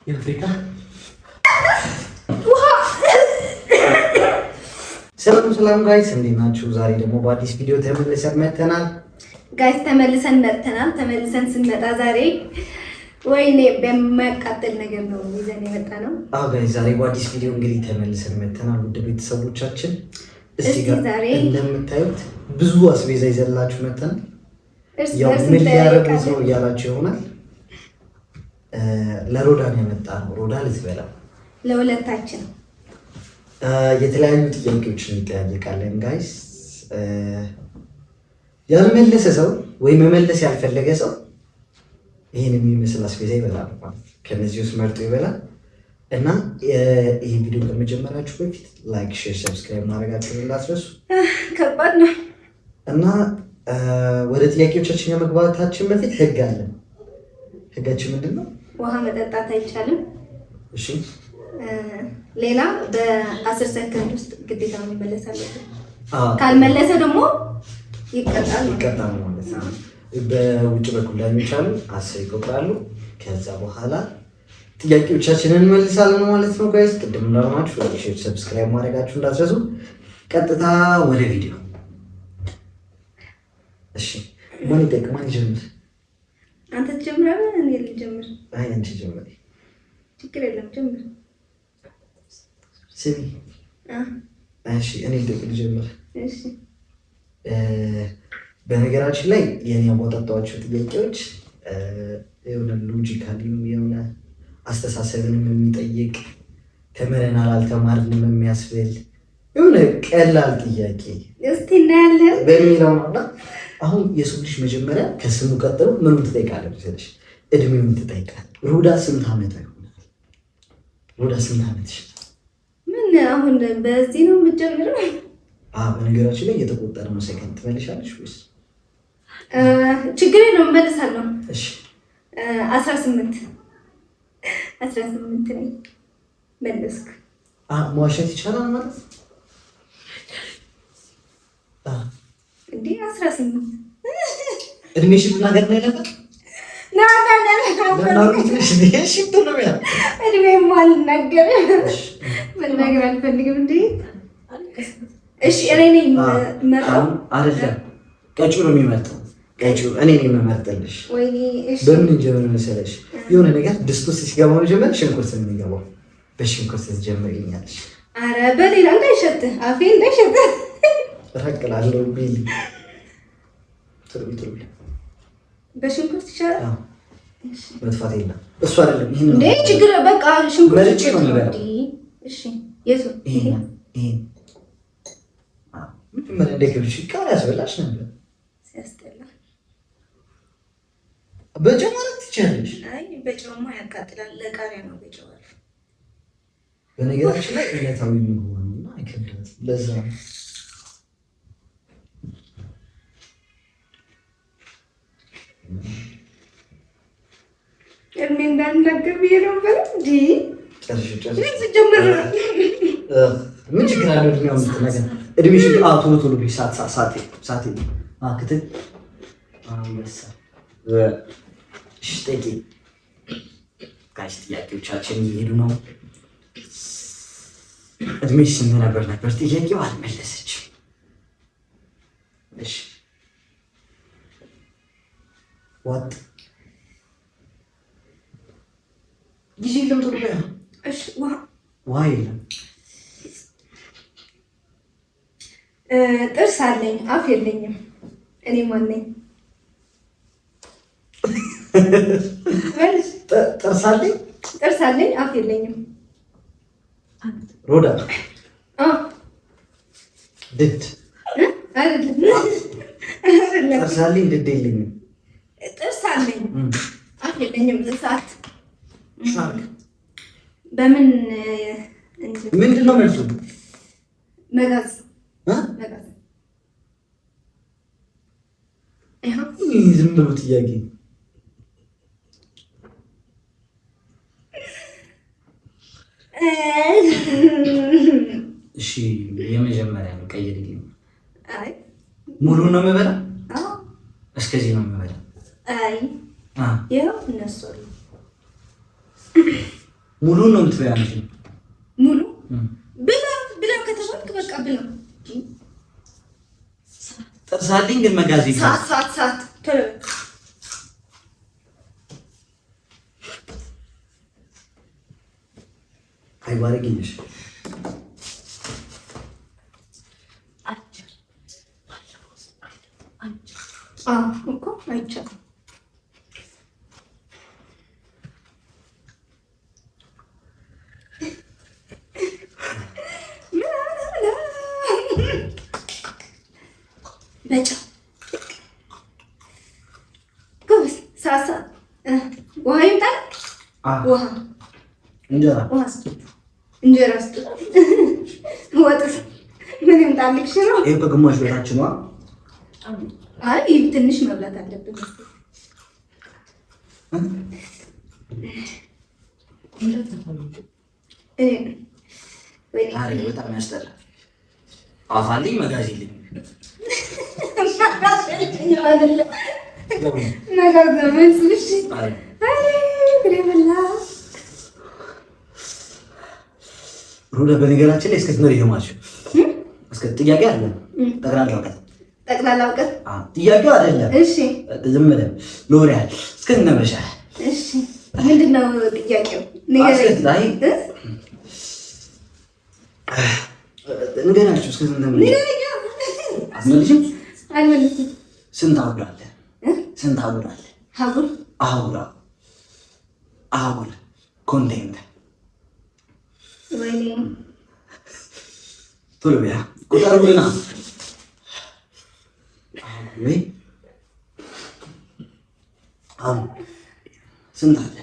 የአፍሪካ። ሰላም ሰላም guys፣ እንዴት ናችሁ? ዛሬ ደግሞ በአዲስ ቪዲዮ ተመልሰን መጥተናል። Guys፣ ተመልሰን መጥተናል። ተመልሰን ስንመጣ ዛሬ ወይኔ በሚያቃጥል ነገር ነው ይዘን የመጣ ነው። አዎ guys፣ ዛሬ በአዲስ ቪዲዮ እንግዲህ ተመልሰን መጥተናል። ውድ ቤተሰቦቻችን፣ እዚህ ጋር ዛሬ እንደምታዩት ብዙ አስቤዛ ይዘንላችሁ መጥተናል። እርስ ያው በርስ ምን ሊያደርጉት ነው እንጠያየቃለን። እያላችሁ ይሆናል። ለሮዳ ነው የመጣ ነው። ሮዳ ልትበላ ለሁለታችን። የተለያዩ ጥያቄዎችን እንጠያየቃለን guys። ያልመለሰ ሰው ወይ መመለስ ያልፈለገ ሰው ይህን የሚመስል አስቤዛ ይበላል ማለት ነው። ከነዚህ ውስጥ መርጦ ይበላል። እና ይህን ቪዲዮ ከመጀመራችሁ በፊት like፣ share፣ subscribe ማድረጋችሁን እንዳትረሱ። ከባድ ነው። እና ወደ ጥያቄዎቻችን ከመግባታችን በፊት ህግ አለን። ህጋችን ምንድን ነው? ውሃ መጠጣት አይቻልም። እሺ። ሌላ በ10 ሰከንድ ውስጥ ግዴታ መመለስ አለብን። ካልመለሰ ደግሞ ይቀጣል። ይቀጣል ማለት ነው። በውጭ በኩል ዳኞች አሉ፣ 10 ይቆጥራሉ። ከዛ በኋላ ጥያቄዎቻችንን እንመልሳለን ማለት ነው። Guys፣ ቅድም እንዳልናችሁ like፣ share፣ subscribe ማድረጋችሁ እንዳትረሱ። ቀጥታ ወደ ቪዲዮ። እሺ፣ ማን ይጠይቅ? ማን ይጀምር? አንተ ትጀምራለህ? እኔ ልጀምር? አይ፣ አንቺ ጀምሪ። ችግር የለም፣ ጀምር። ስሚ፣ እሺ፣ እኔ ልጠይቅ፣ ልጀምር። እሺ። በነገራችን ላይ የኔ ያወጣጧቸው ጥያቄዎች የሆነ logically የሆነ አስተሳሰብንም የሚጠይቅ፣ ተምረናል አልተማርንም የሚያስብል የሆነ ቀላል ጥያቄ እስቲ እናያለን። በሚለው ነው። እና አሁን የሰው ልጅ መጀመሪያ ከስሙ ቀጥሎ ምኑን ትጠይቃለህ መሰለሽ? እድሜውን ትጠይቃለህ። ሮዳ ስንት ዓመቷ ይሆናል? ሮዳ ስንት ዓመትሽ? ምን አሁን በዚህ ነው የምትጀምረው? በነገራችን ላይ እየተቆጠረ ነው። ሰከንድ ትመልሻለሽ ወይስ? ችግር የለውም፣ እመልሳለሁ። እሺ። 18፣ 18 ነኝ። መለስክ። መዋሸት ይቻላል ማለት? እንዴ፣ 18። እድሜሽን መናገር ነው ያለበት። ና ና ና። እድሜማ አልናገርም፣ መናገር አልፈልግም። እንዴ፣ እሺ፣ እኔ ነኝ የምመርጠው። አይደለም፣ ቀጩ ነው የሚመርጠው። ቀጩ፣ እኔ ነኝ የምመርጥልሽ። ወይኔ፣ እሺ። በምን እንጀምር መሰለሽ? የሆነ ነገር ድስት ውስጥ ሲገባ መጀመሪያ ሽንኩርት ነው የሚገባው። በሽንኩርት ትጀምሪኛለሽ። አረ በሌላ እንዳይሸትህ፣ አፌ እንዳይሸትህ። እረቅላለሁ ቢል ትርቢ ትርቢ። በሽንኩርት ይቻላል። መጥፋት የለም። እሱ አይደለም፣ ይሄን እንዴ፣ ችግር በቃ ሽንኩርት መርጬ ነው የምበላው። እሺ፣ የቱ? ይሄን፣ ይሄን መጀመሪያ እንደ ገብሽ ቃል ያስበላሽ ነበር። ሲያስጠላ። በጨው ማለት ትችያለሽ። አይ፣ በጨውማ ያቃጥላል። ለቃሪያ ነው በጨው አሪፍ። በነገራችን ላይ ዕለታዊ ምግብ ነው እና አይከብዳትም። ለዛ ነው። እድሜ እንዳልናገር ብዬ ነበር። እንዲ ጨርሽ ጨርሽ። ስጀምር ምን ችግር አለው? እድሜው የምትናገር እድሜሽ ቶሎ ቶሎ ብይ። ሰዓት ሰዓት ሰዓት ክትል አንበሳ። እሺ፣ ጠይቂ guys። ጥያቄዎቻችን እየሄዱ ነው። እድሜሽ ስንት ነበር ነበር ጥያቄው፣ አልመለሰችም። እሺ፣ ዋጥ፣ ጊዜ የለም። ቶሎ በያ። እሺ፣ ውሃ። ውሃ የለም። ጥርስ አለኝ አፍ የለኝም። እኔ ማን ነኝ? ጥርስ አለኝ። ጥርስ አለኝ አፍ የለኝም። ሮዳ፣ ድድ። አይደለም። ጥርስ አለኝ ድድ የለኝም። ጥርስ አለኝ አፍ የለኝም። እሳት። ሻርክ። በምን? ምንድን ነው መልሱ? መጋዝ፣ መጋዝ። ዝም ብሎ ጥያቄ። እሺ፣ የመጀመሪያ ነው፣ ቀይርልኝ። አይ። ሙሉ ነው የምበላ? እስከዚህ ነው የምበላ? አይ፣ ይኸው እነሱ አሉ። ሙሉን ነው የምትበይው አንቺ? ሙሉ ብላ ብላ ከተባልክ በቃ ብላ። ጥርሳልኝ ግን መጋዝ ይዟል። ሰዓት ሰዓት ሰዓት ቶሎ በል። አይ ባረግኝሽ። አዎ እኮ አይቻልም። በጨው ጎበዝ። ሰዓት ሰዓት ውሃ ይምጣል። ውሃ እንጀራ ውሃ ስጡት፣ እንጀራ ስጡት። ወጥስ ምን ይምጣልክ? ሽሮ። ይሄ ከግማሽ በታች ነው። አይ ትንሽ መብላት አለብን። እኔ ወይኔ አረ በጣም ያስጠላል። አፋልኝ መጋዝ የለኝም። ነገር ነው መልስልሽ። አይ አይ ግሬ በላ። ሩዳ በነገራችን ላይ እስከ ትኖር ይሄማች እስከ ጥያቄ አለ። ጠቅላላ እውቀት። ጠቅላላ እውቀት። ጥያቄው አይደለም። እሺ። ዝም ብለህ ሎሪያል እስከ ትነግረሻል። እሺ ምንድን ነው ጥያቄው? ንገረኝ። ላይ እ? ንገራችሁ እስከ ትነግረሽ። ንገረኝ። አትመልሽም? አልመልስም። ስንት አህጉር አለ? እ? ስንት አህጉር አለ? ሀጉር። አህጉር አህጉር continent። ወይኔ። ቶሎ በያ ቁጠሩልና። አህጉር ወይ አሁን ስንት አለ?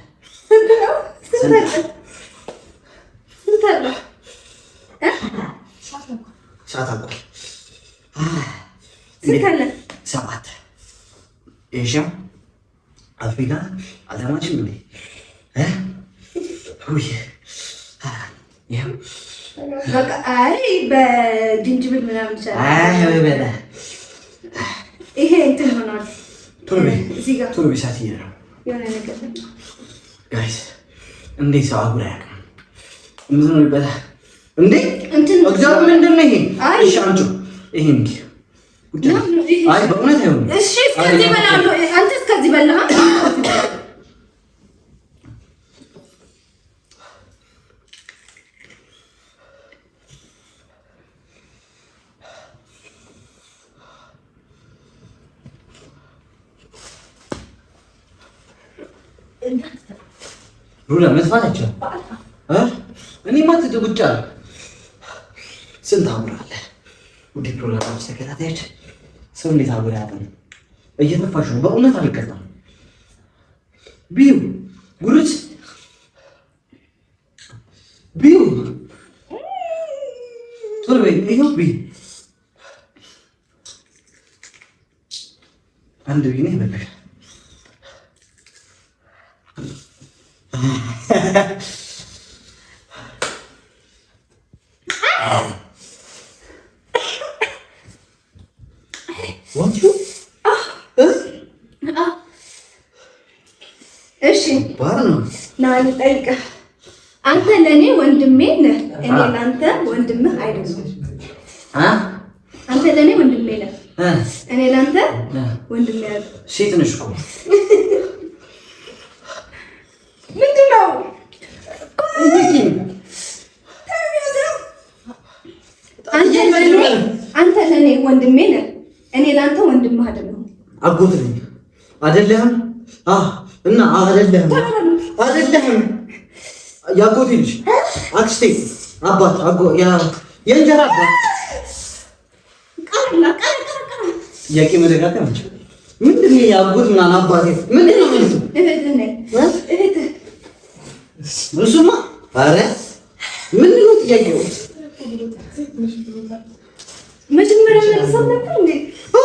ስንት ነው? ስንት አለ? ስንት አለ? ሰዓት አልቋል። ስንት አለ? 7። ኤዥያ፣ አፍሪካ፣ ዓለማችን እንዴ? እ? ውይ ይኸው። በቃ አይ በጅንጅብል ምናምን ይቻላል። አይ በለ። ይሄ እንትን ሆኗል። ቶሎ በይ። እዚህ ጋር ቶሎ በይ፣ ሰዓት እየሄደ ነው። የሆነ ነገር ነው። Guys እንዴት ሰው አህጉር አያውቅም? የምትኖሪበት እንዴ? እንትን እግዚአብሔር ምንድን ነው ይሄ? አይ። እሺ አምጪው። ይሄ እንጂ ጉድ ነው። ነው፣ ይሄ። አይ በእውነት አይሆንም። እሺ እስከዚህ በላለሁ። አንተ እስከዚህ በላህ። ሩላ መስፋት አይቻልም። እ? እኔማ ትጉጫ ስንት አህጉር አለ? ውድ ፕሮግራማችን ተከታታዮች ሰው እንዴት አህጉር አያውቅም? እየተፋሽ ነው። በእውነት አልቀጣም። ቢዩ ጉርስ ቢዩ ቶሎ በይ። ይኸው ቢዩ አንድ ቢዩ ነው ይበቃል። What you? እሺ። ባር ነው። ና ልጠይቅህ። አንተ ለእኔ ወንድሜ ነህ፣ እኔ ለአንተ ወንድምህ አይደለሁም። አ አንተ ለእኔ ወንድሜ ነህ፣ እ እኔ ለአንተ ወንድሜ አይደለሁም። ሴት ነሽ እኮ። ምንድን ነው? አንተ ለእኔ አንተ ለእኔ ወንድሜ ነህ፣ እኔ ለአንተ ወንድምህ አይደለሁም። አጎት ነኝ። አይደለህም? አህ እና አይደለህም? አይደለህም? የአጎቴ ልጅ አክስቴ አባት አጎ ያ የእንጀራ አባት። ቃል ቃል ቃል። ጥያቄ መደጋገም አንችልም። ምንድን ነው የአጎት ምናምን አባቴ ምንድን ነው ማለት ነው? እህትህ ነኝ። እ? እህትህ። እሱማ ኧረ ምንድን ነው ጥያቄው? መጀመሪያ መልሰው ነበር እንዴ? ኦ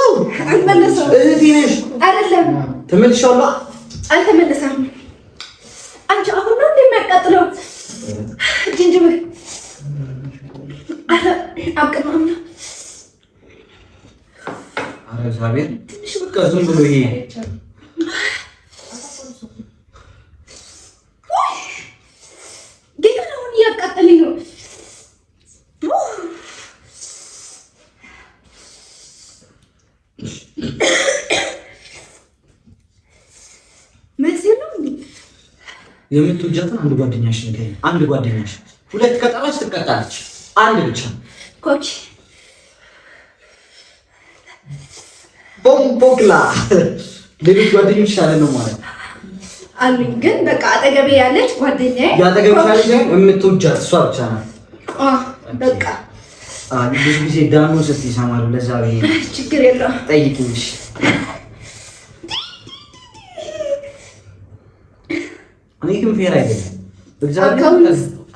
አልመለሰውም። እህቴ ነሽ። አይደለም። ተመልሻለሁ። አልተመለሰም። አንቺ አሁን ነው እንደሚያቃጥለው ጅንጅብል አረ አብቅማም ነው። ኧረ እግዚአብሔር ትንሽ በቃ ዝም ብሎ ይሄ የምትወጃትን አንድ ጓደኛሽ ንገሪኝ። አንድ ጓደኛሽ። ሁለት ከጠራች ትቀጣለች። አንድ ብቻ። ኮኪ። ቦምቦክላ። ሌሎች ጓደኞች አለ ነው ማለት? አሉኝ፣ ግን በቃ አጠገቤ ያለች ጓደኛዬ። ያጠገብሽ ያለች የምትወጃት እሷ ብቻ ናት። በቃ። ብዙ ጊዜ ዳኖ ስትይ እሰማለሁ። ለዛ ብዬ። ችግር የለውም። ጠይቂኝ። እሺ። እኔ ግን fair አይደለም።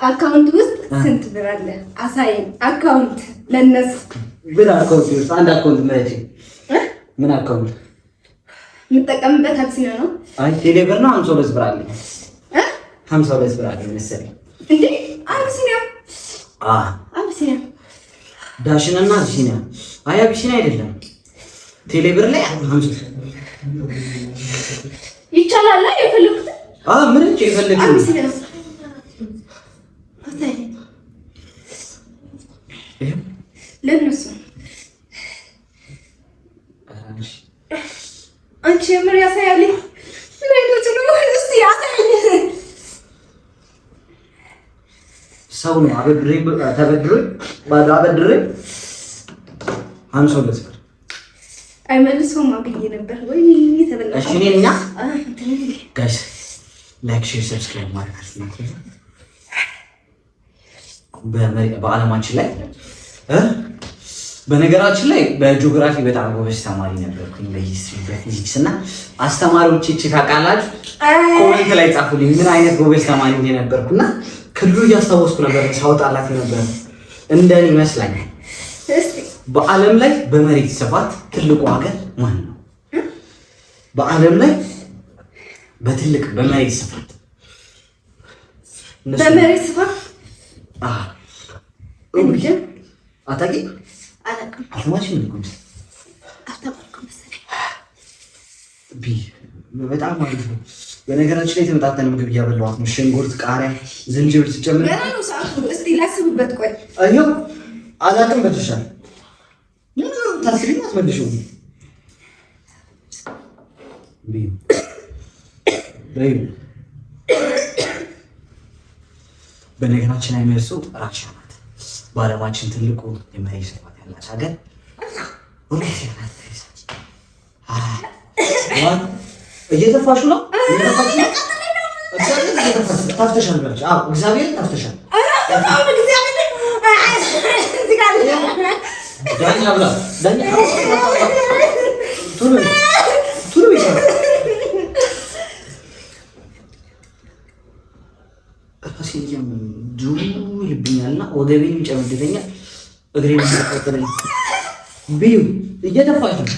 Account ውስጥ ስንት ብር አለ? አሳይን። Account ለነሱ። ምን account ውስጥ? አንድ account ምረጪ። ምን account? የምጠቀምበት አቢሲኒያ ነው። አይ፣ ቴሌብር ነው። 52 ብር አለኝ። 52 ብር አለኝ መሰለኝ። እንዴ፣ አቢሲኒያ፣ አቢሲኒያ። ዳሽን እና አቢሲኒያ። አይ፣ አቢሲኒያ አይደለም። ቴሌብር ላይ ይቻላል የፈለኩት። ምን የፈለግሽው? አቢሲኒያ። ለእነሱ። አንቺ የምር ያሳያልኝ። ምን አይነቱ ነው? እስቲ ያሳያልኝ። ሰው ነው አበድሬ፣ ተበድሬ፣ ባዶ አበድሬ 52 ብር። አይመልሰውም ብዬ ነበር ወይ ተበላ። እሺ፣ እኔ እና guys like፣ share፣ subscribe ማድረግ በዓለማችን ላይ። በነገራችን ላይ በጂኦግራፊ በጣም ጎበዝ ተማሪ ነበርኩኝ፣ በ history፣ በፊዚክስ። እና አስተማሪዎች እቺ ታውቃላችሁ፣ comment ላይ ጻፉልኝ ምን አይነት ጎበዝ ተማሪ እንደነበርኩና ከድሮ እያስታወስኩ ነበር ሳወጣላት ነበር። እንደኔ ይመስላል። በዓለም ላይ በመሬት ስፋት ትልቁ ሀገር ማን ነው? በዓለም ላይ በትልቅ በመሬት ስፋት። በመሬት ስፋት? አታውቂም? አልተማርሽም? አልተማርኩም መሰለኝ። በጣም አሪፍ ነው። በነገራችን ላይ የተመጣጠነ ምግብ እያበላኋት ነው። ሽንኩርት፣ ቃሪያ፣ ዝንጅብል ስጨምር። ገና ነው ሰዓቱ። እስቲ ላስብበት። ቆይ። ይኸው አላውቅም በልሻል። ታስቢ አትመልሺውም። በነገራችን ላይ መልሱ ራሻ ናት። በዓለማችን ትልቁ የመሬት ስፋት ያላት ሀገር ሩሲያ ናት። እየተፋሹ ነው። ታፍተሻል። እግዚአብሔርን ታፍተሻል። ዳኛ ብላ ዳኛ ቶሎ ቶሎ ይሰራል። ራሴን እያመመኝ ድው ይልብኛልና ወገቤንም ጨመድደኛል፣ እግሬን ያቃጥለኛል። ብዩ፣ እየተፋሽ ነው።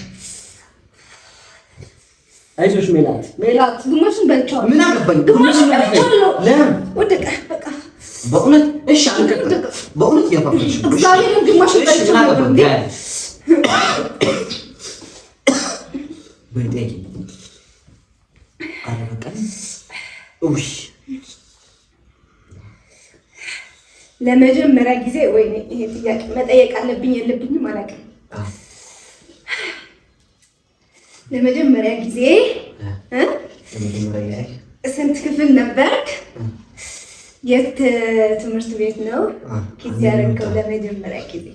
አይዞሽ ሜላት፣ ሜላት። ግማሹን በልቼዋለሁ። ምን አገባኝ? ግማሹን በልቼዋለሁ። ለምን? ወደቀ በቃ። በእውነት እሺ፣ አልቀጥልም። በእውነት እያፋፈሽ ነው። እግዚአብሔርን ግማሹን እሺ፣ ምን በልቼዋለሁ። አገባኝ? እንዴ! በይ ጠይቂኝ። ኧረ በቃ ውይ። ለመጀመሪያ ጊዜ፣ ወይኔ፣ ይሄ ጥያቄ መጠየቅ አለብኝ የለብኝም አላውቅም። ለመጀመሪያ ጊዜ እ ለመጀመሪያ ጊዜ? ስንት ክፍል ነበርክ? የት ትምህርት ቤት ነው kiss ያደረግከው ለመጀመሪያ ጊዜ?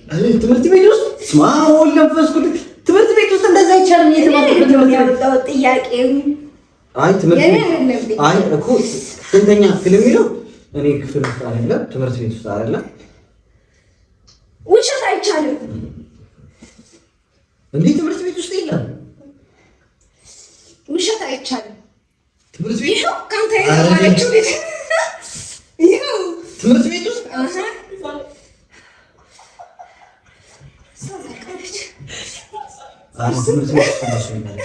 ትምህርት ቤት ውስጥ? ስማ ወልድ መንፈስ ቅዱስ፣ ትምህርት ቤት ውስጥ እንደዛ አይቻልም። እየተማርኩ ትምህርት ቤት ያወጣው ጥያቄው። አይ፣ ትምህርት የኔ ቤት አይደለም። አይ እኮ ስንተኛ ክፍል የሚለው እኔ ክፍል ውስጥ አይደለም፣ ትምህርት ቤት ውስጥ አይደለም። ውሸት አይቻልም። እንዴ፣ ትምህርት ቤት ውስጥ የለም። ውሸት አይቻልም። ትምህርት ቤት ይኸው ከአንተ የተማረችው ልጅ ይኸው። ትምህርት ቤት ውስጥ? አሃ። እሷ ታውቃለች። አረ ትምህርት ቤት ውስጥ እንደሱ ይላል።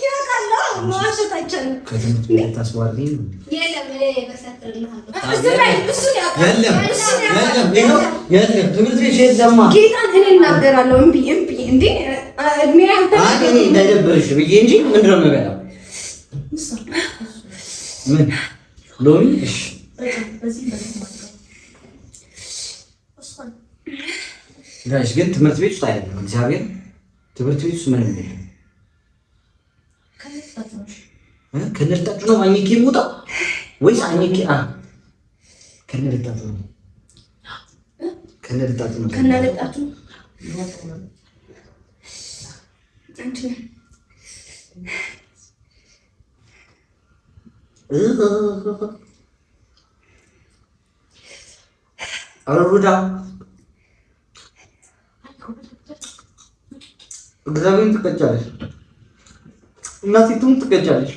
ያውቃል። መዋሸት አይቻልም። ከትምህርት ቤት ታስባርኝ። የለም፣ እኔ መሰክርልሃለሁ። እዚህ ላይ እሱን ያውቃል። የለም። እሱን ያውቃል። የለም፣ ይኸው የለም፣ ትምህርት ቤት የለማ። ጌታን እኔ እናገራለሁ። እምቢ እምቢ። እንዴ፣ እድሜ አንተ አይ፣ እኔ እንዳይደብርሽ ብዬ እንጂ። ምንድን ነው የምበላው? ምን ሎሚ? እሺ። Guys፣ ግን ትምህርት ቤት ውስጥ አይደለም። እግዚአብሔር ትምህርት ቤት ውስጥ ምንም የለም። ከነርጣችሁ ነው ማግኘት የምወጣው። ወይስ አኝኬ? ከነ ልጣቱ ነው። ከነ ልጣቱ ነው። ከነ ልጣቱ አንቺ ሩዳ እግዚአብሔርን ትቀጫለሽ፣ እናቲቱም ትቀጫለሽ።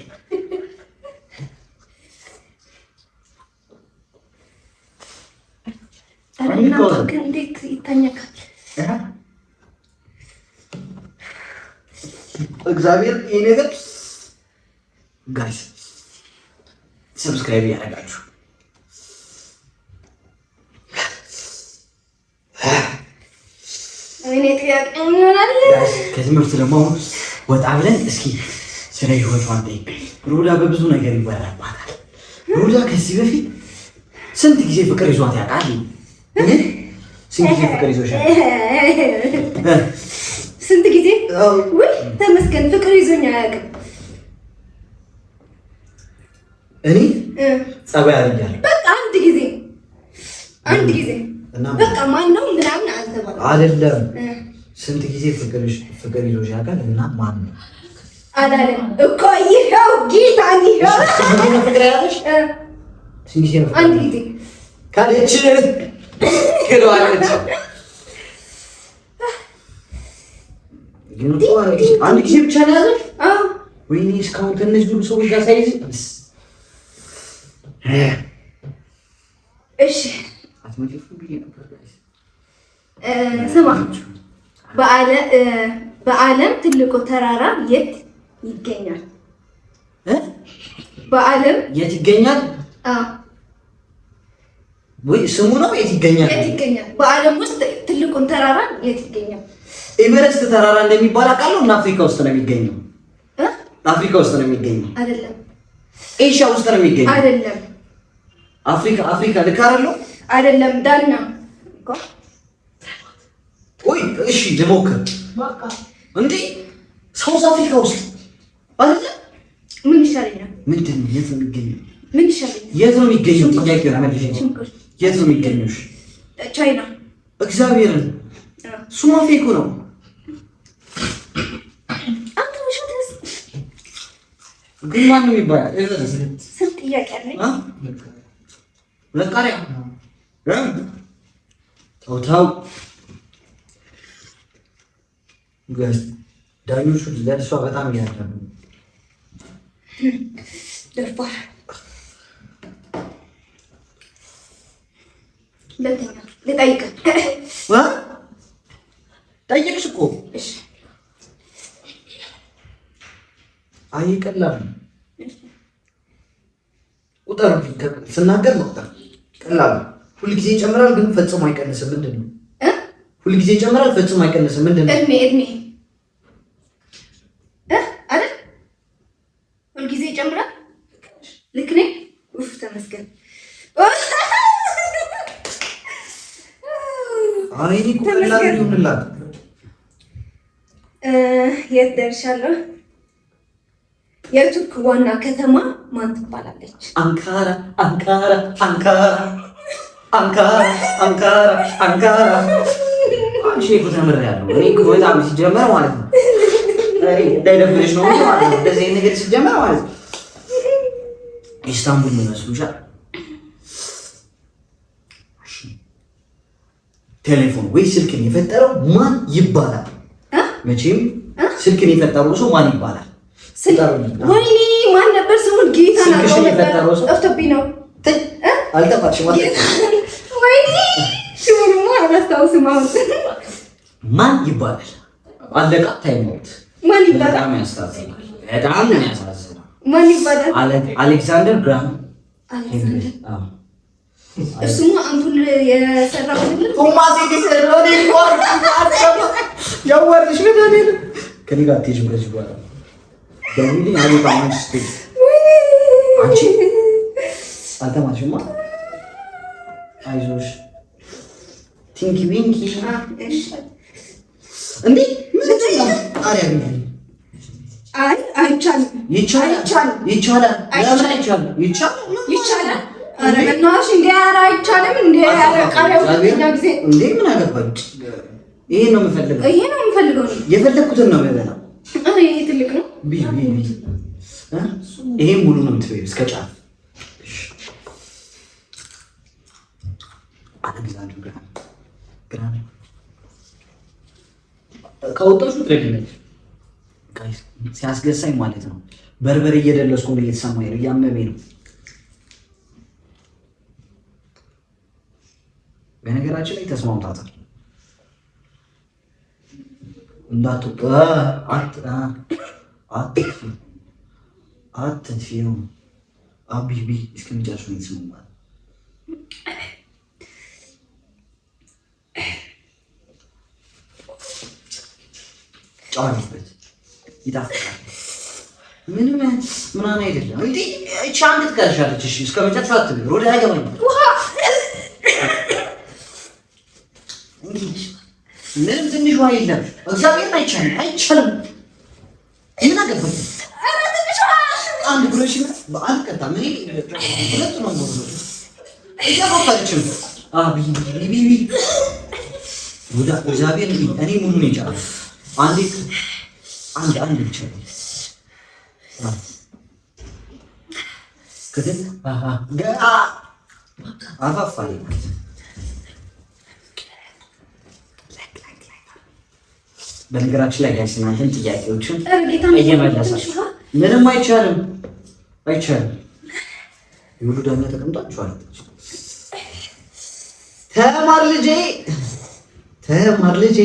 ግን እንዴት ይታኘካል? እግዚአብሔር ይሄ ነገር guys subscribe እያደረጋችሁ ከትምህርት ደግሞ አሁን ወጣ ብለን እስኪ ስለ ህይወቷን ጠይቅ። ሩዳ በብዙ ነገር ይወራባታል። ሩዳ ከዚህ በፊት ስንት ጊዜ ፍቅር ይዟት ያውቃል? ስንት ጊዜ ፍቅር ይዞሻል? ስንት ጊዜ? ውይ ተመስገን፣ ፍቅር ይዞኝ አያውቅም። እኔ ጸባይ አድርጊያለሁ። በቃ አንድ ጊዜ አንድ ጊዜ በቃ ማን ነው ምናምን አልተባለም። አይደለም ስንት ጊዜ ፍቅር ይዞሽ ያውቃል? እና ማን ነው አላለም እኮ ይኸው ጌታን ይኸው ስንት ጊዜ ነው ፍቅር ያለሽ? ስንት ጊዜ ነው? አንድ ጊዜ ካለች ክለዋለች። ግን እኮ አንድ ጊዜ ብቻ ነው ያዘሽ? አዎ። ወይኔ እስካሁን ከእነዚህ ሁሉ ሰዎች ጋር ሳይዝ። እሺ አትመልሱም ብዬ ነበር። ስማ፣ በዓለም ትልቁ ተራራ የት ይገኛል? በዓለም የት ይገኛል? አዎ ወይ ስሙ ነው የት ይገኛል? የት ይገኛል? በዓለም ውስጥ ትልቁን ተራራ የት ይገኛል? ኤቨረስት ተራራ እንደሚባል አውቃለሁ። እና አፍሪካ ውስጥ ነው የሚገኘው። አፍሪካ ውስጥ ነው የሚገኘው። አይደለም። ኤሽያ ውስጥ ነው የሚገኘው። አይደለም። አፍሪካ አፍሪካ ልክ አይደለሁ? አይደለም። ዳና ወይ እሺ ልሞክር እንዴ። South Africa ውስጥ አይደለ? ምን ይሻለኛል? ምንድን ነው? የት ነው የሚገኘው? ምን ይሻለኛል? የት ነው የሚገኘው? ጥያቄ ነው። የት ነው የሚገኘው? ቻይና። እግዚአብሔርን እሱማ fake ነው። ግን ማን ነው የሚባለው? ስንት ጥያቄ አለኝ? ሁለት ቃሪያ ተው ተው። ዳኞቹ ለእሷ በጣም እያዳሉ ደፋር። ሁለተኛ ልጠይቅህ። ጠይቅሽ እኮ። አይ ቀላል ነው። ቁጥር ስናገር መቁጠር ቀላል ነው። ሁልጊዜ ይጨምራል ግን ፈጽሞ አይቀንስም። ምንድን ነው? ሁልጊዜ ይጨምራል ፈጽሞ አይቀንስም። ምንድን ነው? እድሜ እድሜ አይደል? ሁልጊዜ ይጨምራል። ልክ ነኝ? ኡፍ ተመስገን። አይ እኔ እኮ ቀላል ይሁንላት። የት ደርሻለሁ? የቱርክ ዋና ከተማ ማን ትባላለች? አንካራ አንካራ አንካራ አንካራ አንካራ አንካራ። አንቺ እኮ ተምሬያለሁ። እኔ እኮ በጣም ሲጀመር ማለት ነው እንዳይደብርሽ ነው ማለት ነው። እንደዚህ አይነት ነገር ሲጀመር ማለት ነው ኢስታንቡል ይመስሉሻል? ቴሌፎን ወይ ስልክን የፈጠረው ማን ይባላል? መቼም ስልክን የፈጠረው ሰው ማን ይባላል? ወይኔ ማን ነበር ስሙን? ጌታ ስልክሽን የፈጠረው ሰው ጠፍቶብኝ ነው። አልጠፋሽም። ወይኔ ስሙንማ አላስታውስም አሁን። ማን ይባላል? አለቃ time out። ማን ይባላል? በጣም ያሳዝናል። በጣም ያሳዝናል። ማን ይባላል? አሌክዛንደር ግራም። አሌክዛንደር እሱማ አምፑል የሰራው አይደለም? ቶማስ ኤዲሰን ነው። ያዋርድሽ ነው። ከኔ ጋር አትሄጂም ከዚህ በኋላ ደውዪልኝ። አልወጣም። አንቺ ስትሄጂ አንቺ አልተማርሽማ። አይዞሽ Tinky Winky እንዴ ምንድን ነው? ጣሪያ አይ አይቻልም። ይቻላል። ይቻላል። ለምን አይቻልም? ይቻላል። ይቻላል። ኧረ በእናትሽ እንዴ! ኧረ አይቻልም እንዴ! ኧረ ቃሪያው ሁለተኛ ጊዜ እንዴ! ምን አገባኝ? ይሄ ነው የምፈልገው። ይሄ ነው የምፈልገው። የፈለግኩትን ነው የምበላው። ኧረ ይሄ ትልቅ ነው። ቢ ቢ ቢ ይሄ ሙሉ ነው የምትበይው እስከ ጫፍ። አሌክዛንደር ግራም ግራም ካወጣችሁ ትረግኛለች። ሲያስገሳኝ ማለት ነው። በርበሬ እየደለስኩ ነው፣ እየተሰማኝ ነው፣ እያመመኝ ነው። በነገራችን ላይ ተስማምታታል። እንዳትወጣ አትጥፊው አቢቢ እስከሚጨርሱ ነው የተስማማል። ጨው አለበት ይጣፍጣል። ምንም ምናምን አይደለም። እንዴ እቺ አንድ ትቀርሻለች። እሺ እስከ መጨረሻ አትበይ። ሮዳ አይገባኝም። ምንም ትንሽ ውሃ የለም። እግዚአብሔርን አይቻልም፣ አይቻልም። ምን አገባኝ? አንድ ብሎሽ አልቀጣም። እኔ ሁለቱ ነው እያፋፋችም ቢቢ እግዚአብሔር እኔ ሙሉ ነው የጨረስኩት። አንዴ አንድ አንድ ብቻ ክትል አፋፋ በነገራችን ላይ guys እናንተም ጥያቄዎችን እየመለሳችሁ ምንም አይቻልም፣ አይቻልም። የሁሉ ዳኛ ተቀምጧችኋል። ተማር ልጄ፣ ተማር ልጄ።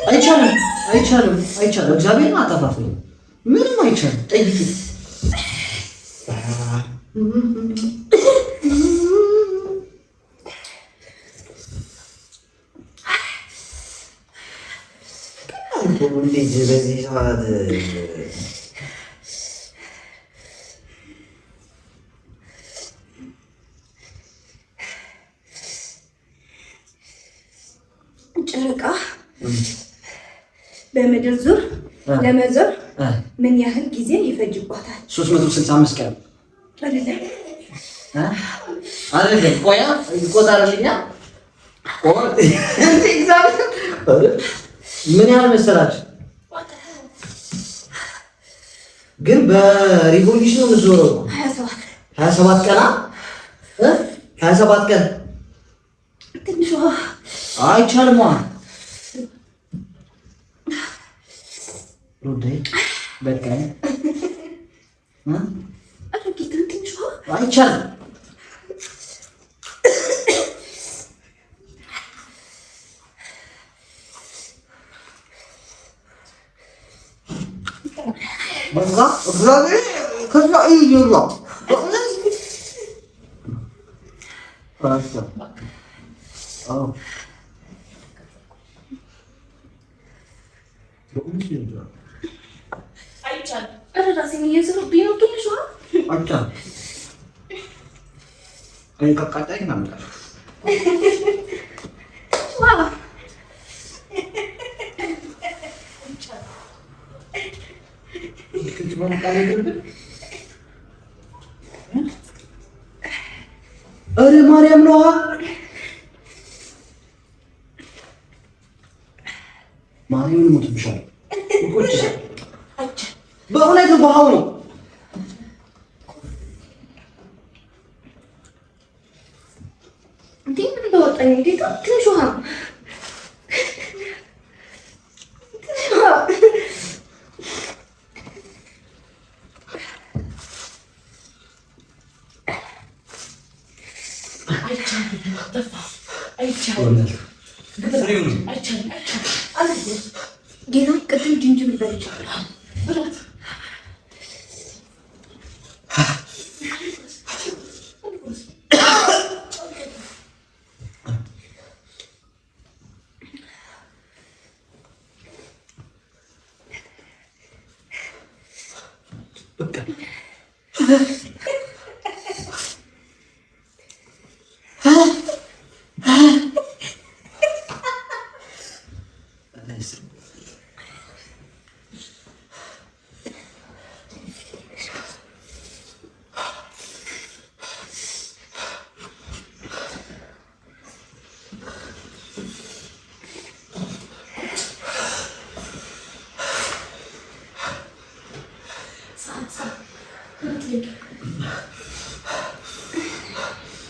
አይቻልም፣ አይቻልም፣ አይቻልም። እግዚአብሔርን አጠፋፍኝ። ምንም አይቻልም። ጠይቂ። ልጅ በዚህ ሰዓት ጨረቃ በምድር ዙር ለመዞር ምን ያህል ጊዜ ይፈጅባታል? 365 ቀን አይደለም። አይደለም። ቆያ ይቆጠርልኛ። ምን ያህል መሰላችሁ? ግን በ revolution ነው የምትዞረው። 27 ቀን 27 ቀን ትንሽ አይቻልም። ሮዳይ በቃ አይቻልም። በቃ እግዚአብሔር ከዛ ይላ ኧረ ማርያም ነዋ። ማርያምን ሞትብሻል። በእውነት ውሃው ነው። እንዴ ምን በወጣኝ? እንዴት ትንሽ ውሃ ነው። ጌታ ቅድም ጅንጅብል በልቻለሁ።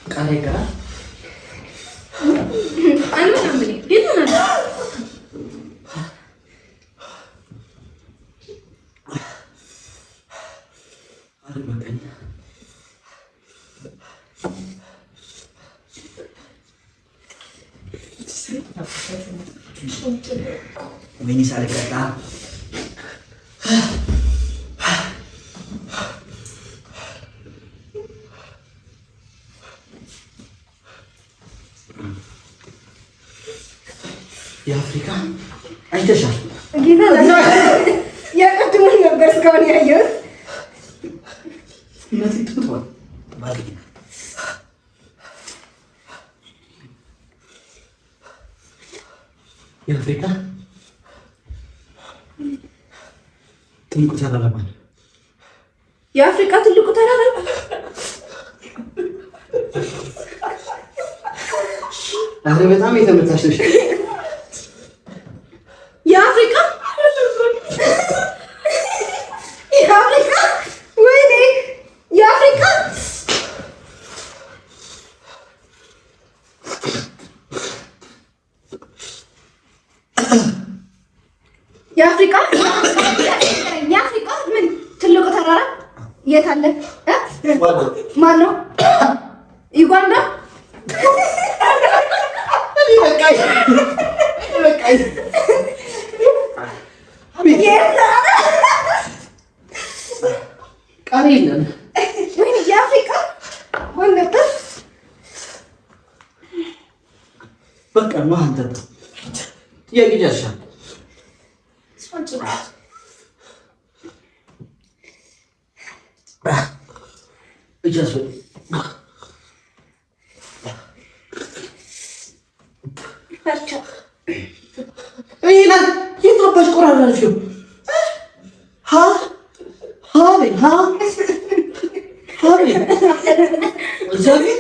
ቃሪያ ይቀራል። አልበላም እኔ ግን ኧረ በቃኝ። ወይኔ ሳልቀጣ የአፍሪካ አይተሻል። ጌታ የቅድሙን ነበር እስካሁን ያየሁት። እናቴ ትሙት ባለጌ የአፍሪካ ትልቁ ተራራ ማለት የአፍሪካ ትልቁ ተራራ ኧረ በጣም የተመታሽ ነሽ። የአፍሪካ የአፍሪካ ወይኔ የአፍሪካ የአፍሪካ የአፍሪካ ምን ትልቁ ተራራ የት አለ? ማን ነው? ዩጋንዳ። በቃኝ በቃኝ። ቃሪ የለም። ወይኔ የአፍሪካ ማን ነበር? በቃ ማን ጠጣ። ጥያቄ ጨርሻለሁ። እጅ አስበል። ፈርቻ ይሄን የት አባሽ ቆራራልሽው? ሀ ሀ በይ ሀ ሀ በይ እግዚአብሔር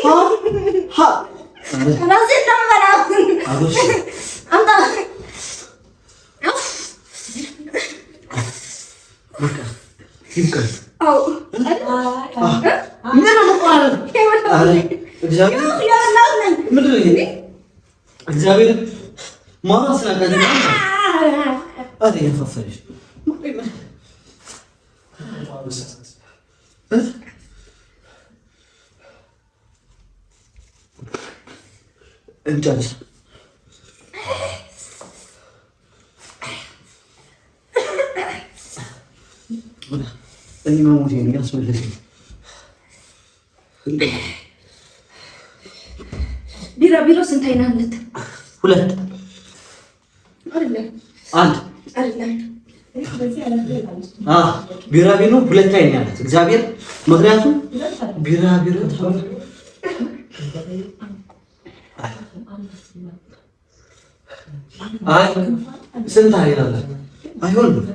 ሀ ሀ ራሴን ነው የምበላው። አጎሽ አምጣ። በቃ ይብቃል። አዎ ምን ነው መቆራረጥ? ኧረ እግዚአብሔር የበላሁት ነኝ። ምንድን ነው ይሄ? እግዚአብሔር ማውራት ስላቃተኝ ነው። ኧረ ያፋፈረሽ እ? እንጨርስ። እኔ መሞቴ ነው ያስመለሰኝ። ቢራቢሮ ስንት አይና አለት? ሁለት አይደለም አንድ አይደለም። ቢራቢሮ ሁለት አይን ያላት እግዚአብሔር። ምክንያቱም ቢራቢሮ አይ ስንት አይን አላት? አይሆንም።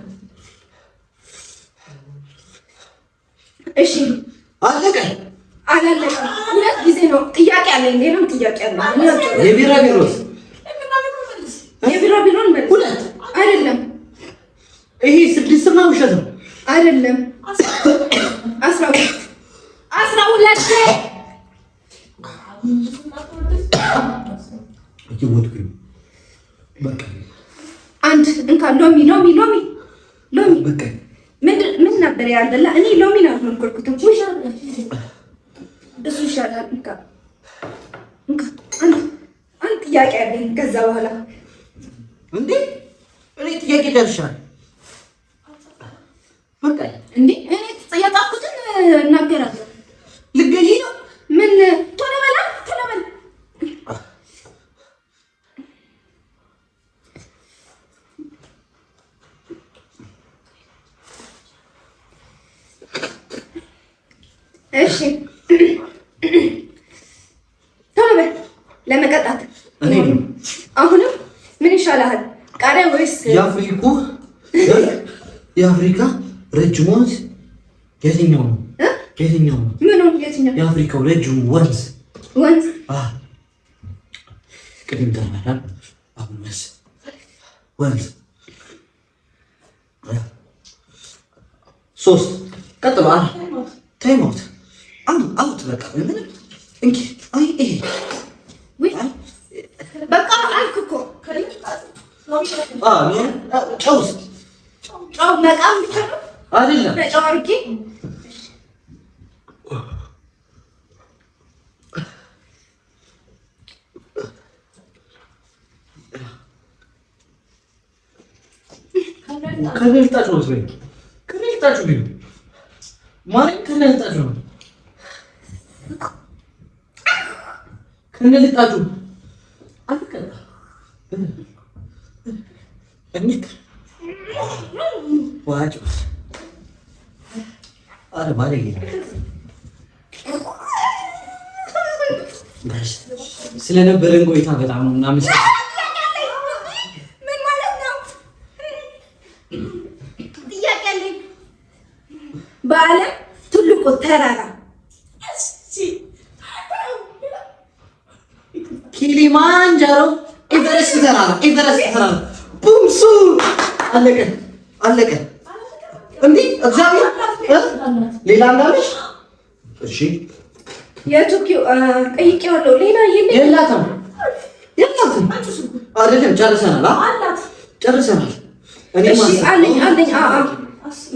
እሺ አለቀ። አላለቀም። ሁለት ጊዜ ነው ጥያቄ አለኝ። ሌላም ጥያቄ አለ። የቢራቢሮስ የቢራቢሮን መልስ ሁለት አይደለም ይሄ ስድስት ነው፣ ውሸት ነው። አይደለም። 12 12 እየሞትኩኝ ነው። በቃ አንድ እንካ ሎሚ ሎሚ ሎሚ ሎሚ በቃ ምን ነበር ያልበላ? እኔ ሎሚን አልሞከርኩትም። ውይ እሱ ይሻላል። እንካ እንካ። አንድ አንድ ጥያቄ አለኝ። ከዛ በኋላ እንዴ እኔ ጥያቄ ደርሻለሁ። በቃ እንዴ እኔ የጻፍኩትን እናገራለሁ። ልገይ ነው። ምን ቶሎ በላ ቶሎ በል። እሺ ቶሎ በል ለመቀጣት። እኔ ነው። አሁንም ምን ይሻልሃል? ቃሪያ ወይስ የአፍሪኩ የአፍሪካ ረጅም ወንዝ የትኛው ነው? እ? የትኛው ነው? ምኑ የትኛው የአፍሪካው ረጅሙ ወንዝ? ወንዝ? አ ቅድም ተራራ፣ አሁን ወንዝ ወንዝ። ሶስት፣ ቀጥሎ አራት። Time out out። በቃ ምንም እንኪ። አይ ይሄ በቃ አልክ እኮ። ጨውስ? ጨው መቃም ብቻ ነው። አይደለም። በጨው አድርጌ። ከነልጣጩ ነው፣ ከነልጣጩ ቢሉ ማርያም ከነልጣጩ ነው፣ ከነልጣጩ። አለቀ። እንክ ዋጭ። አረ ባለጌ። ስለነበረን ቆይታ በጣም ነው እናመሰግናለን። ምን ማለት ነው? ጥያቄ አለኝ። በዓለም ትልቁ ተራራ? ኪሊማንጃሮ፣ ኤቨረስት ተራራ፣ ኤቨረስት ተራራ። ቡምሱ አለቀ፣ አለቀ። እንዲህ እግዚአብሔር ሌላ እንዳለሽ እሺ። የቶኪዮ ጠይቄዋለሁ። ሌላ የለኝም። የላትም፣ የላትም። አይደለም፣ ጨርሰናል፣ ጨርሰናል። እኔ እሺ አለኝ፣ አለኝ። አአ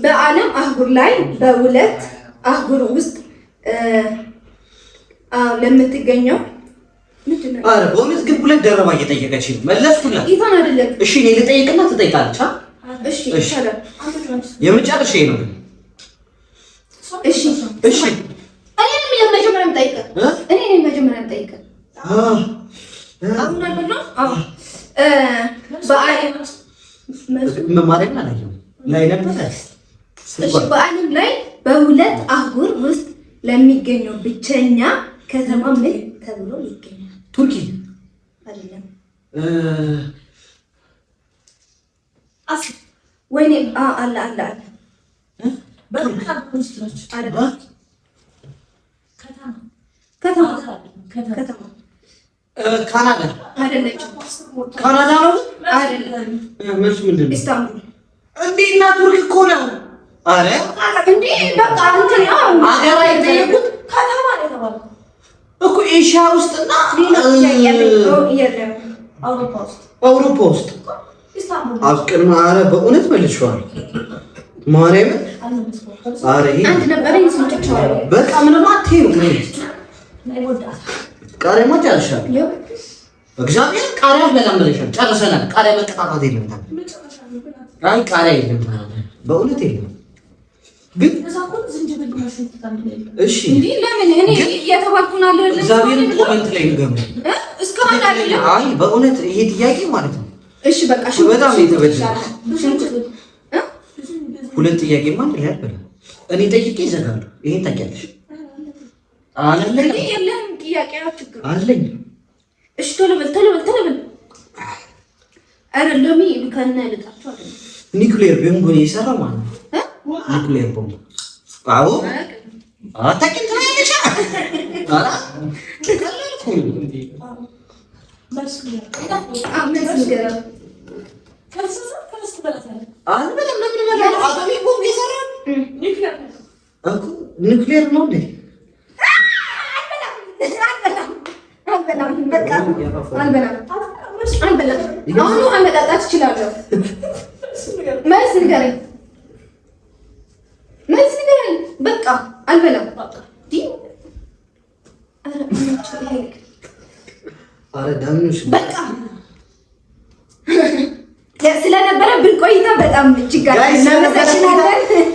በዓለም አህጉር ላይ በሁለት አህጉር ውስጥ ለምትገኘው ምንድን ነው? ኧረ በእውነት ግን ሁለት ደረባ እየጠየቀች ነው። መለስኩላት። ኢቫን አይደለም። እሺ እኔ ልጠይቅና ትጠይቃለች። እሺ ይሻላል። የመጨረሻ ነው ግን። እሺ። እሺ። እኔ ነኝ የመጀመሪያ የምጠይቅህ። እኔ ነኝ መጀመሪያ የምጠይቅህ። አሁን አልበላም። አዎ በዓለም ማርያምን አላየሁም ላይ ነበረ። እሺ በዓለም ላይ በሁለት አህጉር ውስጥ ለሚገኘው ብቸኛ ከተማ ምን ተብሎ ይገኛል? ቱርኪ። አይደለም። ወይኔ አለ አለ አለ። አይደለም። ከተማ ከተማ። ካናዳ። አይደለችም። ካናዳ ነው። አይደለም። መልሱ ምንድን ነው? ኢስታንቡል። እንዴ እና ቱርክ እኮ ነው። አረ እንዴ በቃ እንትን ያው አገር አይጠየቁት ከተማ ነው የተባለው። እኮ ኤሽያ ውስጥና ሌላ ጥያቄ አለኝ። የለም። አውሮፓ ውስጥ። አውሮፓ ውስጥ። ኢስታንቡል። አቅም አረ በእውነት መልሼዋለሁ። ማርያምን አረ ይሄ አንድ ነበረኝ ስንጭቻለሁ። በቃ ምንም አትይም። ቃሪያማ ጨርሻለሁ። እግዚአብሔር ቃሪያ አልበላም ብለሻል። ጨርሰናል። ቃሪያ መቀጣጣት የለም። አይ ቃሪያ የለም፣ በእውነት የለም። ግን እሺ እንዴ ለምን እኔ እየተባልኩን አይደለም? እግዚአብሔርን comment ላይ ንገሩ። እስካሁን አይደለም። አይ በእውነት ይሄ ጥያቄ ማለት ነው። እሺ በቃ በጣም የተበደለ ሁለት ጥያቄ ማን ላይ አልበላም። እኔ ጠይቄ ይዘጋሉ። ይሄን ታውቂያለሽ። አለኝ። የለህም ጥያቄ ችግር አለኝ። እሺ ቶሎ በል ቶሎ በል ቶሎ በል። ኧረ ሎሚ ከነ ልጣቸው አይደለም። ኒውክሌር ቦምብ የሰራ ማለት ነው። ኒውክሌር ቦምብ። አዎ አታውቂም ትላለች። ኧረ ቀላል እኮ ነው። መልስ ንገረው። አልበላም። ለምን እበላለሁ? atomic ቦምብ የሰራ እኮ ኒውክሌር ነው እንዴ? አልበላም በቃ አልበላም አልበላም። አሁን ውሃ መጠጣት እችላለሁ። መልስ ንገረኝ፣ መልስ ንገረኝ። በቃ አልበላም። ኧረ ዳኞች በቃ ስለነበረብን ቆይታ በጣም እጅግ እናመሰግናለን።